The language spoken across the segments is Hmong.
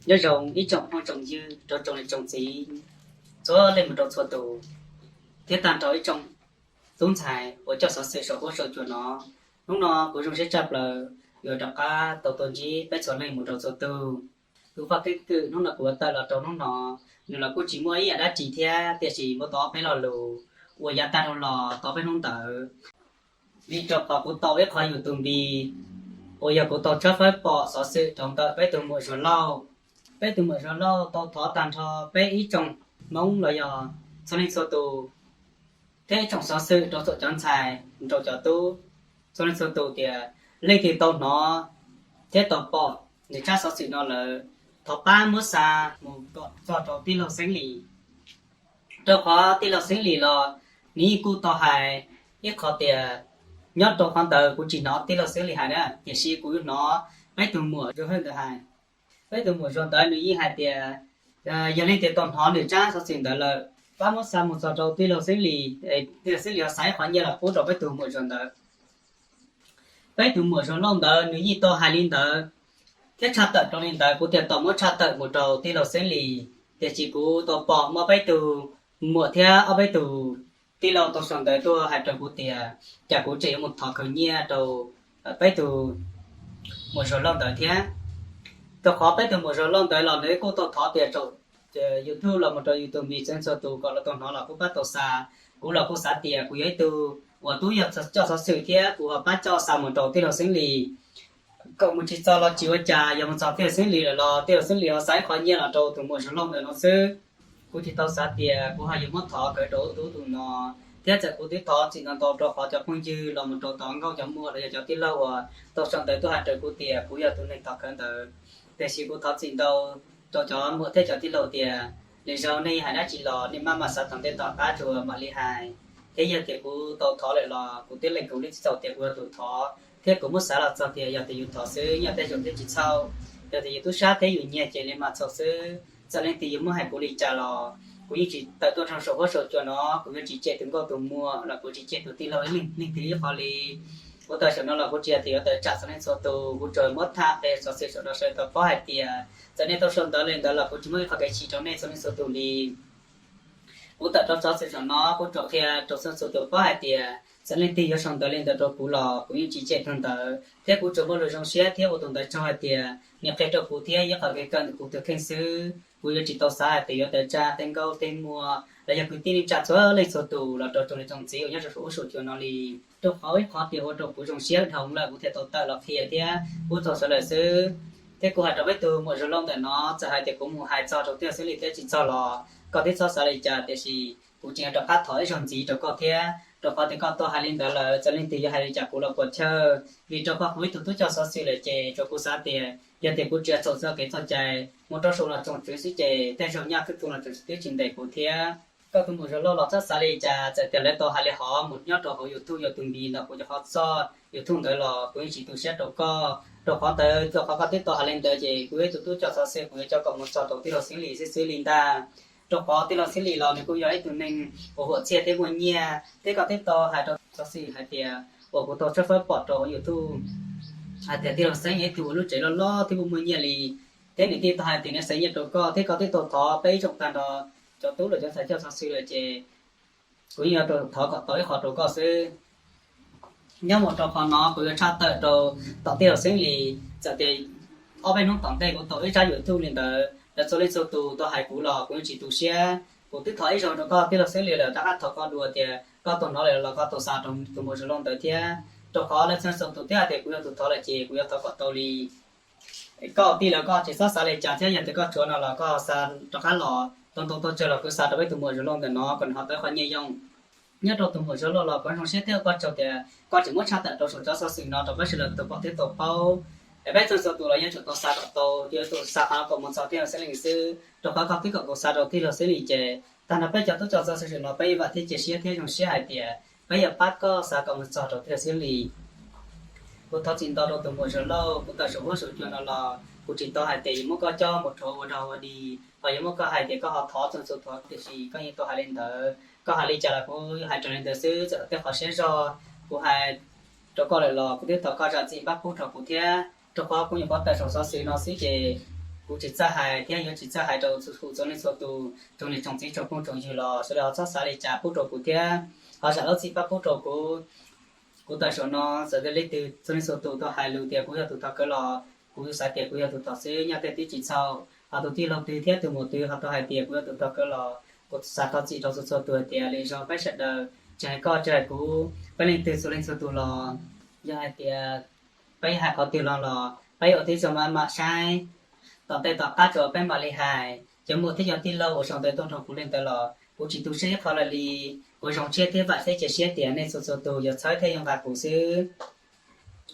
Nyob zoo ib tsoom phooj tsoom ywg rau tsoom niam tsoom txiv txhua leej mus rau txhua tus, thiab tag nrho ib tsoom tub ntxhais uas coj xov xwm saum huab saum cua no. Hnub no kuv zoo siab tshaj plaws yuav rov qab tau tuaj ntsib peb txhua leej mus rau txhua tus. Tus vaj keeb kwm hnub no kuv yuav tawm los rau hnub no, nws los kuj tsis muaj ib yam dab tsi thiab, tiam sis muaj tau ob peb lo lus uas yav tag dhau los tau peb hnub ntawd. Vim rau qhov kuv tau ib qho YouTube npis uas yog kuv tau tshawb fawb pom xov xwm rau ntawm peb tus muam Zuag Lauj. Peb tus muam Zuag Lauj tau thov tag nrho peb ib tsoom Hmoob los yog txhua leej txhua tus, thiab ib tsoom xov xwm rau txhua cov ntxhais, rau cov tub, txhua leej txhua tus tias leej twg tau hnov thiab tau pom nws tsab xov xwm no lawm, thov pab muab xa mus kom txog rau tij laug Xeeb Lis. Rau qhov tij laug Xeeb Lis los nws yeej kuj tau hais ib qho tias, nyob rau qhov ntawd kuv tsis hnov tij laug Xeeb Lis hais na, tiam sis kuv hnov peb tus muam Zuag Hawj ntawd hais. Peb tus muam Zuag ntawd nws yeej hais tias, yog leej twg tau hnov nws tsab xov xwm ntawd lawm, pab muab xa mus txog rau tij laug Xeeb Lis, tij laug Xeeb Lis ho xa ib qho nyiaj los pub rau peb tus muam Zuag ntawd. Peb tus muam Zuag Lauj ntawd nws yeej tau hais li ntawd thiab tshaj tawm rau li ntawd, kuv thiaj tau muab tshaj tawm mus rau tij laug Xeeb Lis. Tiam sis kuv tau pom muaj peb tug muam thiab ob peb tug tij laug tau sau ntawv tuaj hais rau kuv tias cas kuv tseem yuav mus thov khaws nyiaj rau peb tug muam Zuag Lauj ntawd thiab. Rau qhov peb tus muam Zuag Lauj ntawd los nws kuj tau thov tias saum YouTube los mus rau YouTube npis txhua txhua tus kom los tau hnov los kuj pab tau xa. Kuv los kuj xav tias kuv yog ib tug uas tub yog coj xov xwm thiab kuv ho pab coj xa mus rau tij laug Xeeb Lis. Kom mus tsis txog los tsis ua cas, yog mus txog tij laug Xeeb Lis lawm los tij laug Xeeb Lis ho xa ib qho nyiaj los rau tus muam Zuag Lauj ntawm no xwb. Kuv thiaj tau xav tias kuv ho yuav muab thov kawg rau ub tus no, thiab txawm kuv twb thov txim ntau ntau rau qhov cov phooj ywg los mus rau tom nkauj cov muam los yog cov tij laug uas tau sau ntawv tuaj hais rau kuv tias kuv yog tus neeg thov kawg ntawd. Tiam sis kuv thov txim ntau rau cov muam thiab cov tij laug tias lwm zaus nej hais dab tsi los nej maj mam xav tom ntej tom qab tsuas mam li hais, thiab yog tias kuv tau thov lawm los kuv twb lees kuv li tsis txaus tias kuv yog tus thov, thiab kuv muab xav los txog tias yog tias yus thov xwb nyob tej zaum twb tsis txhaum, yog tias yus tub sab thiab yus nyiag ces li mas txhaum xwb. Txawm leej twg yuav muab hais kuv li cas los kuv yeej tsis tawm tuaj rau saum huab saum cua no, kuv yuav tsis cem tus nkauj tus muam los kuv tsis cem tus tij laug ib leeg twg ib qho li. Kuv tawm saum no los kuv tsis hais tias yuav tawm tsam txhua leej txhua tus, kuv tsuas muab tham qhia xov xwm saum no sawv daws tau paub hais tias txawm nej tau sau ntawv li ntawd los kuv tsis muaj ib qho kev chim rau nej txhua leej txhua tus li. Kuv tawm rau xov xwm saum no kuv tsuas qhia rau txhua txhua tus paub hais tias txawm leej twg yuav sau ntawv li ntawd rau kuv los kuv yeej tsis cem tug ntawd, thiab kuv tsuas muaj lus zoo siab thiab ua tus ntawd tsaug hais tias nws qhia rau kuv thiab ib qho kev kawm ntawm kuv tus kheej xwb. Kuv yuav tsis tau xav hais tias yuav tawm tsam tej nkauj tej muam los yog kwv tij neej tsa txhua leej txhua tus los rau tsoom niam tsoom txiv uas nyob rau saum huab saum cua no li. Rau qhov ib qho tias ua rau kuv zoo siab dhau lawm kuv thiaj tau tawm los qhia thiab pub txog sawv daws xwb. Thiab kuv hais rau peb tug muam Zuag Lauj ntawm no, txawm hais tias kuv mus hais txog rau tij laug Xeeb Lis thiab tsis txog los koj twb txhob xav li cas, tiam sis kuv tseem yuav rov qab thov ib zaug ntxiv rau koj thiab, rau qhov tias koj tuaj hais li ntawd lawm, txawm leej twg yuav hais li cas kuv los puas chawj, vim rau qhov kuv ib tug tub coj xov xwm lawm ces tsuas kuv xav tias yog tias kuv tsis txhaum txoj kev txoj cai mus rau saum los tsoom tswv xwb ces tej zaum nyaj kwj tu los tseem twb tsis ntes kuv thiab. Koj tus muam Zuag Lauj los txhob xav li cas, txawm tias lawv tau hais li hov mus nyob rau hauv YouTube, YouTube npis ntawm kuv cov qhov txoj YouTube ntawd los kuv yeej tsis tu siab rau koj. Rau qhov ntawd, rau qhov koj twb tau hais li ntawd ces kuv yog ib tug tub coj xov xwm, kuv yuav coj kom mus txog rau tij laug Xeeb Lis xwb xwb li ntag. Rau qhov tij laug Xeeb Lis los nws kuj yog ib tug neeg uas huam txiaj thiab muaj nyiaj, thiab koj twb tau hais rau xov xwm hais tias uas kuv tau tshawb fawb pom rau hauv YouTube hais tias tij laug Xeeb yog ib tug uas lub tsev loj loj thiab muaj muaj nyiaj li, thiab nws twb tau hais tias nws xav nyiaj rau koj, thiab koj twb tau thov peb ib tsoom tag nrho cov tub los cov ntxhais coj xov xwm lawm ces kuv yeej yuav thov kom tau ib qho rau koj xwb. Nyob mus rau qhov no kuv yuav tshaj tawm rau tom tij laug Xeeb Lis, txawm tias ob peb hnub tom ntej kuv tau ib tsab YouTube li ntawd, lawv txhua leej txhua tus tau hais kuv los kuv yeej tsis tu siab. Kuv twb thov ib zaug rau koj tij laug Xeeb Lis lawm, rov qab thov koj dua tias koj tau hnov lawm los koj tau xa rau tus muam Zuag Lauj ntawd thiab. Rau qhov lawv txhua tus twb hais tias kuv yog tus thov lawm ces kuv yuav thov kom tau li. Koj tij laug koj tsis txhob xav li cas thiab, yog tias koj tshuav no los koj xa rov qab los, tau ntau tau tsawg los kuv xa rau peb tus muam Zuag Lauj ntawm no kom nws ho tau qhov nyiaj yooj. Nyob rau tus muam Zuag Lauj los kuv zoo siab thiab ua koj tsaug tias koj tseem muab tshaj tawm rau saum cov xov xwm no rau peb sawv daws tau pom thiab tau paub. Es peb txhua txhua tus los yeej tsum tau xa kom tau, yuav tsum xa qhov no kom mus txog tij laug Xeeb Lis xwb, rau qhov koj twb kom kuv xa rau tij laug Xeeb Lis ces tag nrho peb cov tub coj xov xwm no peb vam thiab cia siab thiab zoo siab hais tias peb yuav pab koj xa kom mus txog rau tij laug Xeeb Lis. Kuv thov txim ntau rau tus muam Zuag Lauj, kuv tawm saum huab saum cua no los kuv tsis tau hais tias yuav muab koj coj mus rhuav ua dog ua dig, ho yuav muab koj hais tias koj ho thov txhua txhua tus, tiam sis koj yeej tau hais li ntawd. Koj hais li cas los kuv hais raws li ntawd xwb, txawm tej qhov siab zog kuv hais rau koj lawm los kuv twb thov koj zam txim pab pub rau kuv thiab, rau qhov kuv nyuam qhuav tawm saum xov xwm no xwb ces kuv Kuv tsis txawj hais thiab yuav tsis txawj hais rau txhua txhua leej txhua tus, tsoom niam tsoom txiv tsoom phooj tsoom ywg los sawv daws ho txhob xav li cas pub rau kuv thiab ho zam lub txim pab pub rau kuv. Kuv tawm saum no txawm tias leej twg txhua leej txhua tus tau hais lus tias kuv yog tus thov kawv los kuv xav tias kuv yog tus thov xwb, nyob tej twb tsis txhaum. Ho tus tij laug twg thiab tus muam twg ho tau hais tias kuv yog tus thov kawv los kuv xav thov txim rau txhua txhua tus hais tias lwm zaus peb sawv daws, tsis hais koj tsis hais kuv, peb leej twg txhua leej txhua tus los yog hais tias peb hais qhov twg los los peb ua tib zoo maj mam saib. Tom ntej tom qab tso peb mam li hais. Cov muam thiab cov tij laug uas sau ntawv tuaj rau kuv li ntawd los kuv tsis tu siab ib qho lawm li. Kuv zoo siab thiab vam thiab cia siab tias nej txhua txhua tus yuav txhawb thiab yuav nqa kuv xwb.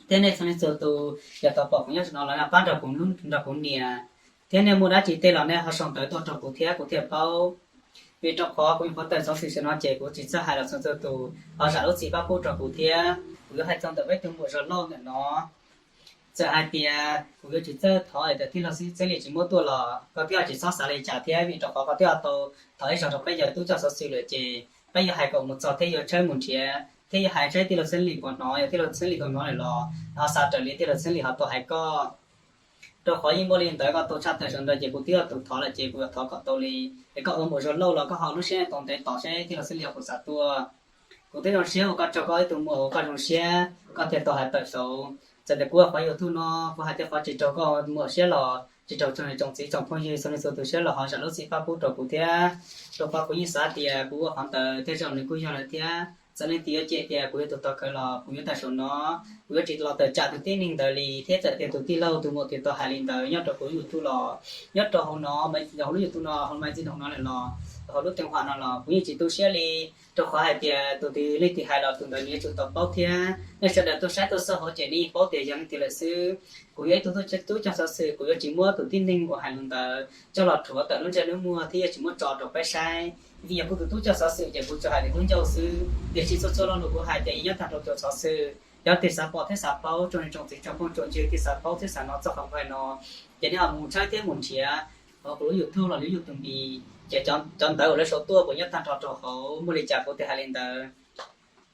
Thiab nej txhua leej txhua tus yog tau pom kuv nyob no los pab nrog kuv hlub nrog kuv nias. Thiab nej muaj dab tsi tej los nej ho sau ntawv tuaj rau kuv thiab kuv thiaj paub. Vim rau qhov kuv nyuam qhuav tawm xov xwm no ces kuv tsis txawj hais los txhua txhua tus ho zam lub txim pab pub rau kuv thiab. Kuv yuav hais txog ntawm peb tus muam Zoo Lauj ntawm no. Txawm hais tias kuv yuav tsis txawj thov es tias tij laug Xeeb Lis tsis muab tuaj los koj twb tsis txhob xav li cas thiab, vim rau qhov koj twb tau thov ib zaug rau peb cov tub coj xov xwm lawm ces peb yuav hais kom mus txog thiab yuav tshawb mus nrhiav thiab yuav hais saib tij laug Xeeb Lis puas hnov, yog tij laug Xeeb Lis tau hnov lawm los ho xa raws li tij laug Xeeb Lis ho tau hais koj. Rau qhov yeej muaj li ntawd, koj tau tshaj tawm saum ntawd ces kuv twb yog tus thov lawm ces kuv yuav thov kom tau li. Es koj ua muam Zoo Lauj los koj ho lub siab tau ntev tos seb tij laug Xeeb Lis ho puas xav tuaj. Kuv twb zoo siab ua koj tsaug, koj ib tug muam uas koj zoo siab koj thiaj tau hais tawm saud. Txawm tias kuv ua qhov YouTube no kuv hais tej qhov tsis raug koj muam siab los tsis raug tsoom niam tsoom txiv tsoom phooj ywg txhua leej txhua tus siab los ho zam lub txim pab pub rau kuv thiab. Rau qhov kuv yeej xav tias kuv ua qhov ntawd thiaj zoo nws kuj yog lawm thiab. Txawm leej twg yuav cem tias kuv yog tus thov kawv los kuv yuav tawm saum no, kuv yuav tsis los tawm tsam tus tib neeg ntawd li thiab. Txawm tias tus tij laug tus muam twg tau hais li ntawd nyob rau kuv lub YouTube los, nyob rau hauv no, hauv lub YouTube no, hauv maiv txi no lawm los, hauv lub teej huam no los kuv yeej tsis tu siab li. Rau qhov hais tias tus twg leej twg hais los tus ntawd nws yuav tsum tau paub thiab. Nej sawv daws tuaj saib tuaj xauj hauv ces nej yeej paub tias yog leej twg lawm xwb. Kuv yog ib tug tub coj xov xwm, kuv yuav tsis muab tus tib neeg uas hais lus ntawd coj los rhuav tawm lub ntsej lub muag thiab yuav tsis muab tso rau peb saib. Vim yog kuv tus tub coj xov xwm ces kuv tsuas hais tias kuv ncauj xwb, tiam sis txhua txhua lo lus kuv hais ces yeej nyob tag rau cov xov xwm. Yog twg xav pom thiab xav paub, tsoom niam tsoom txiv tsoom phooj tsoom ywg twg xav paub thiab xav hnov txog qhov kuv hais no ces nej ho mus tshawb thiab mus nrhiav hauv kuv lub YouTube los lub YouTube npis, ces cov ntawv uas lawv sau tuaj puas nyob tag nrho rau hauv, muaj li cas kuv thiaj hais li ntawd.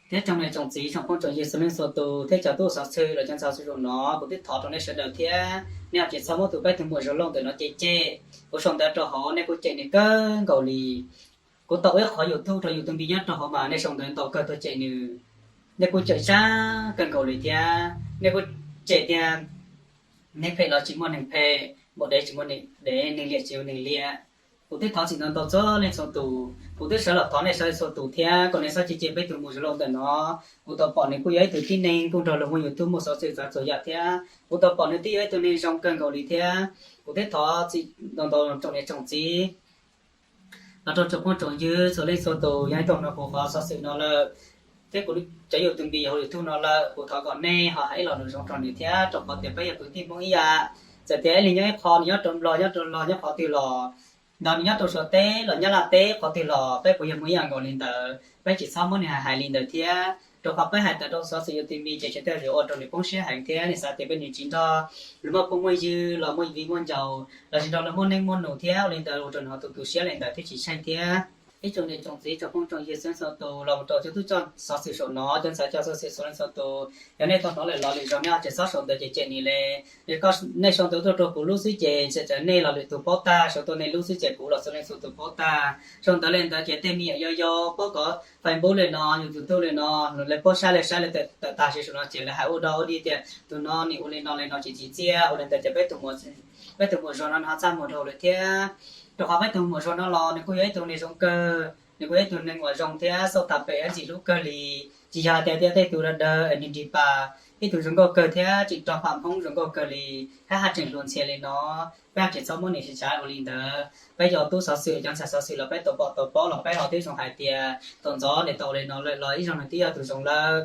Thiab tsoom niam tsoom txiv tsoom phooj tsoom ywg txhua leej txhua tus thiab cov tub xov xwm los cov ntxhais xov xwm no, kuv twb thov rau nej sawv daws thiab, nej ho tsis txhob muab tus peb tus muam Zoo Lauj ntawm no cem cem. Kuv sau ntawv rau hauv nej kuj cem nws kawg nkaus li. Kuv tau ua ib qhov YouTube rau YouTube npis nyob rau hauv mas nej sau ntawv ntau kawg tuaj cem nws, nej kuj cem zaj kawg nkaus li thiab. Nej kuj cem tias neeg phem los tsis muaj neeg phem, npaum dev tsis muaj neeg dev, neeg liam tsis muaj neeg liam. Kuv twb thov txim ntau ntau txhua leej txhua tus, kuv twb sawv los thov nej sawv daws txhua tus thiab kom nej txhob cem cem peb tus muam Zoo Lauj ntawm no. Kuv tau pom nws kuj yog ib tug tib neeg kuj nrog luag muaj YouTube muaj xov xwm txhua txhua yam thiab, kuv tau pom nws twb yog ib tug neeg zoo kawg nkaus li thiab. Kuv twb thov txim ntau ntau tsoom niam tsoom txiv los rau tsoom phooj tsoom ywg txhua leej txhua tus, yog nej tau hnov kuv qhov xov xwm no lawm thiab kuv cov YouTube npis hauv YouTube no lawm, kuv thov kom nej ho hais ib lo lus zoo rau nws thiab, rau qhov tias peb yog kwv tij Hmoob ib yam. Txawm tias ib leeg nyob ib qho, nws nyob rau Nplog, nyob rau Los, nyob qhov twg los, ntawd nws nyob rau Suav teb los Nyab Laj teb qhov twg los, peb puas yog Hmoob ib yam nkaus li ntawd? Peb tsis txhob muab nws hais hais li ntawd thiab, rau qhov peb hais tawm rau xov xwm YouTube npis ces tseem tej zaum ua rau nws poob siab heev thiab, nws xav tias peb nws tsis nrog luag muaj phooj muaj ywg los muaj viv muaj ncaus los tsis nrog luag muaj neej muaj nus thiab, ua li ntawd ua rau nws ho tu tu siab li ntawd thiab tsis tsheej thiab. Ib tsoom niam tsoom txiv tsoom phooj tsoom ywg txhua leej txhua tus los mus rau cov tub coj xov xwm saum no, cov ntxhais coj xov xwm txhua leej txhua tus, yog nej tau hnov lawm los lwm zaus nej ho tsis txhob sau ntawv cem cem nws li. Nej sau ntawv tuaj rau kuv lub xwb ces txawm nej los lwm tus paub tag, sau tuaj nej lub xwb ces kuv los txhua leej txhua tus paub tag. Sau ntawv li ntawd ces tej me nyuam yau yau paub kov Facebook li no, YouTube li no, lawv paub saib lawv saib lawv tawm tag saum no ces lawv hais ua dog ua dig tias tus no nws ua li no li no tsis tsim txiaj, ua li ntawd ces peb tus muam Zoo no nws ho txaj muag dhau lawm thiab. Rau qhov peb tus muam Zoo no los nws kuj yog ib tug neeg zoo kawg, nws kuj yog ib tug neeg uas zoo thiab xauj tas pem ntxim hlub kawg li. Tsis yog hais tias tej tug dawg dawg es nws nrig pas, ib tug zoo nkauj kawg thiab tseem rog pham Hmoob zoo nkauj kawg li, hab haj tseem hluas ntxhias li no. Peb ho tsis txhob muab nws xyuas ua li ntawd. Peb cov tub xov xwm cov ntxhais xov xwm los peb tau pom tau paub los peb ho twb zoo hais tias thaum ntxov nws tau ua li no lawm los ib zaug nws twb yog tus zoo lawm.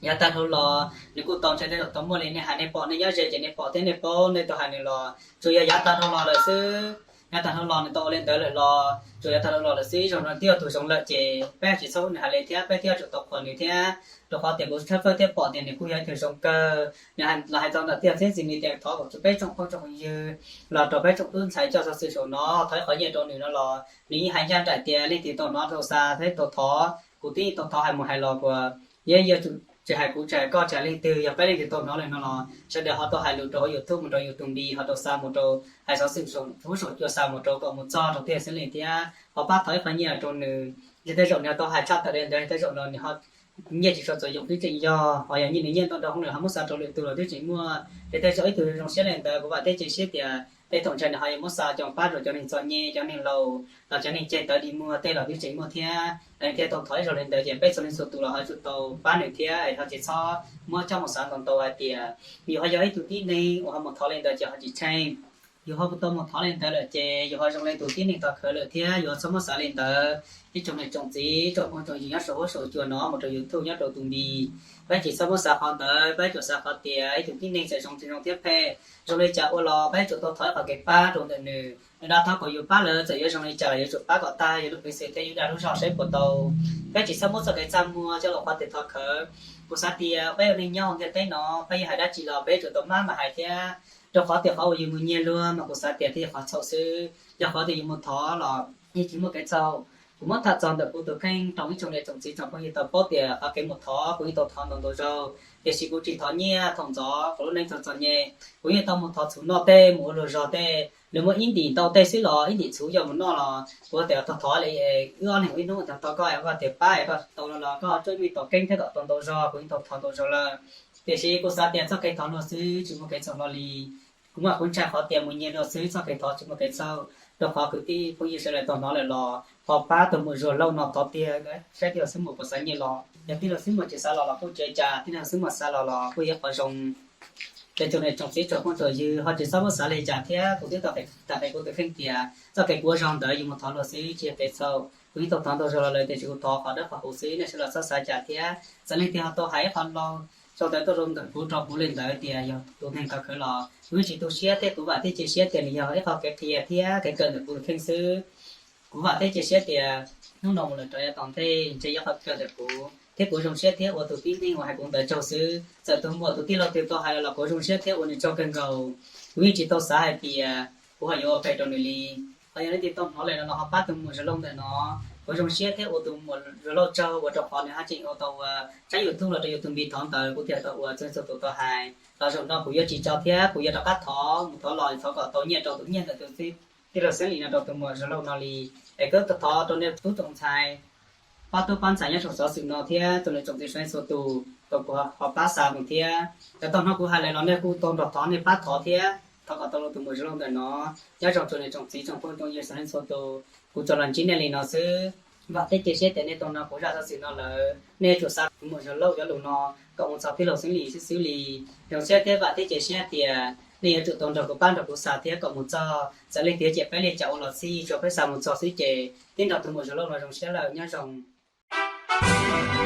Yav tag dhau los nws kuj tau ntshe tej zaum tau muaj li nej hais nej pom nej nyob ze ces nej pom thiab nej paub nej tau hais nws los tsuas yog yav tag dhau los lawm xwb. Yav tag dhau los nws tau ua li ntawd lawm los tsuas yav tag dhau los lawm xwb, ib zaug no twb yog tus zoo lawm ces peb ho tsis txhob muab nws hais li thiab peb thiaj yuav tsum tau qhuas nws thiab. Rau qhov tias kuv tshawb fawb thiab pom tias nws kuj yog ib tug zoo kawg. Nws los hais txog ntawm tij laug Xeeb Lis tias thov kom peb tsoom phooj tsoom ywg los rau peb tsoom tub ntxhais coj xov xwm saum no thov ib qho nyiaj rau nws no los nws yeej hais ncaj nraim tias leej twg tau hnov tau xa thiab tau thov, kuv twb yeej tau thov hais mus hais los kuas yeej yuav tsum tsis hais kuv tsis hais koj tsis hais leej twg, yog peb leej twg tau hnov li no los sawv daws ho tau hais lus rau hauv YouTube mus rau YouTube npi, ho tau xa mus rau, hais xov xwm huv saum cua xa mus rau kom mus txog rau tij laug Xeeb Lis thiab ho pab thov ib qho nyiaj rau nws. Yog tej zaum nws tau hais tshaj tawm li ntawd, tej zaum no nws ho nyiaj tsis tshua txaus yoom twb tseem yog, ho yog nyiaj nws nyiaj ntau dhau hwv lawm ho muab xa rau lwm tus los twb tseem muaj. Ces tej zaum ib tug zoo siab li ntawd kuv vam thiab cia siab tias tej thaum ntshai nws ho yuav muab xa coj pab rau cov neeg txom nyem, cov neeg laus los cov neeg ceg tawv dig muag tej los twb tseem muaj thiab. Lawv thiaj tau thov ib zaug li ntawd ces peb txhua leej txhua tus los ho yuav tsum tau pab nws thiab, ho tsis txhob muab coj mus xav ntau ntau hais tias yus ho yog ib tug tib neeg uas ho mus thov li ntawd ces ho tsis tsheej. Yus ho tau mus thov li ntawd lawm ces yus ho zoo li tus tib neeg tog khawv lawm thiab, yus ho txhob muab xav li ntawd. Ib tsoom niam tsoom txiv tsoom phooj tsoom ywg nyob saum huab saum cua no mus rau YouTube nyob rau tus npi, peb tsis txhob muab xav qhov ntawd, peb tsuas xav qhov tias ib tug tib neeg txawm zoo tsis zoo thiab phem, zoo li cas ua los peb yuav tsum tau thov ib qho kev pab rau ntawm nws. Nws dag thov kom yus pab lawm txawm yuav zoo li cas los yuav tsum pab kom tag, yuav lub peev xwm thiab yus dag lub zog saib puas tau. Peb tsis txhob muab txoj kev txaj muag coj los qhov tias thov khawv. Kuv xav tias peb ua neeg nyob hauv ntiaj teb no peb yuav hais dab tsi los peb yuav tsum tau mab mam hais thiab, rau qhov tias qhov uas yus mus nyiag luag mas kuv xav tias thiaj yog qhov txhaum xwb. Yog qhov tias yus mus thov los yeej tsis muaj kev txhaum. Kuv muab tham txog ntawm kuv tus kheej rau ib tsoom niam tsoom txiv tsoom phooj ywg tau paub tias qhov kev mus thov kuv yeej tau thov ntau ntau zaug, tiam sis kuv tsis thov nyiaj. Thaum ntxov thaum lub neej txom txom nyem kuv yeej tau mus thov txhuv noj tej, mus ua luag zog tej, nws muaj ib ntim ntau tej xwb los ib ntim txhuv coj mus noj los kuv tias thov thov li wb ob leeg ua ib hnub, thov koj es koj tias pab es koj tau los koj tsuab me tom keeb thiab kom tau ntau zog, kuv yeej tau thov ntau zaug lawm. Tiam sis kuv xav tias txoj kev thov luag xwb tsis muaj kev txhaum hlo li. Kuv mas kuv ntshai qhov tias mus nyiag luag xwb txoj kev thov tsis muaj kev txhaum, rau qhov kwv tij phooj ywg sawv daws tau hnov lawm los ho pab tus muam Zuag Lauj no thov tiag, saib tij laug Xeeb Muas puas xav nyiaj los. Yog tij laug Xeeb Muas tsis xav los los kuj tsis ua cas, tij laug Xeeb Muas xav los los kuj yog qhov zoo. Ces tsoom niam tsoom txiv tsoom phooj tsoom ywg ho tsis txhob muab xav li cas thiab, kuv twb tau hais tas kuv tus kheej tias txoj kev kuv ua zog ntawd yus mus thov luag xwb tsis yog kev txhaum. Kuv yeej tau thov ntau zaug los lawm tiam sis kuv thov qhov dawb qhov huv xwb, nej sawv daws txhob xav cas thiab. Txawm leej twg ho tau hais ib qho laus sau ntawv tuaj rau ntawm kuv rau kuv li ntawd tias yog tus neeg tog khawv los kuv yeej tsis tu siab thiab kuv vam thiab cia siab tias nws yog ib qho kev qhia thiab kev kawm ntawm kuv tus kheej xwb. Kuv vam thiab cia siab tias hnub no mus lawm rov yav tom ntej ntshe yog qhov kawg ntawm kuv thiab kuv zoo siab thiab ua tus tib neeg uas hais kuv ntawd tsaug xwb. Txawm tus muam tus tij laug twg tau hais los los kuv zoo siab thiab ua nws tsaug kawg nkaus. Kuv yeej tsis tau xav hais tias kuv ho yuav ua phem rau nws li. Ho yog leej twg tau hnov li no los ho pab tus muam Zuag Lauj ntawm no. Kuv zoo siab thiab ua tus muam Zuag Lauj tsaug uas rau qhov nws haj tseem ua tau ua tsab YouTube los rau yus tus npi thov ntawd, kuv thiaj tau ua txog txhua tus tau hais los zaum no kuv yuav tsis tso thiab kuv yuav rov qab thov mus thov los thov kom tau nyiaj rau tus nyiaj ntawm tus tij laug Xeeb Lis no rau tus muam Zuag Lauj no li. Es kuv thov rau nej tub tsoom ntxhais, pab tub pab ntxhais nyob saum xov xwm no thiab tsoom niam tsoom txiv sawv daws txhua tus kom kuv ho pab xa mus thiab. Cov tau hnov kuv hais lawm los nej kuj tau nrog thov nej pab thov thiab, thov kom tau rau tus muam Zuag Lauj ntawm no. Nyob zoo tsoom niam tsoom txiv tsoom phooj tsoom ywg sawv daws txhua tus, kuv tsuas los ntsib nej li no xwb. Vam thiab cia siab tias nej tau hnov kuv zaj xov xwm no lawm nej yuav tsum xa tus muam Zuag Lauj cov lus no kom mus txog tij laug Xeeb Lis xwb xwb li. Zoo siab thiab vam thiab cia siab tias nej yuav tsum tau nrog kuv pab nrog kuv xa thiab kom mus txog. Txawm leej twg cem peb li cas ua los xij, tsuas peb xa mus txog xwb ces twb nrog tus muam Zuag Lauj no zoo siab lawm. Nyob zoo.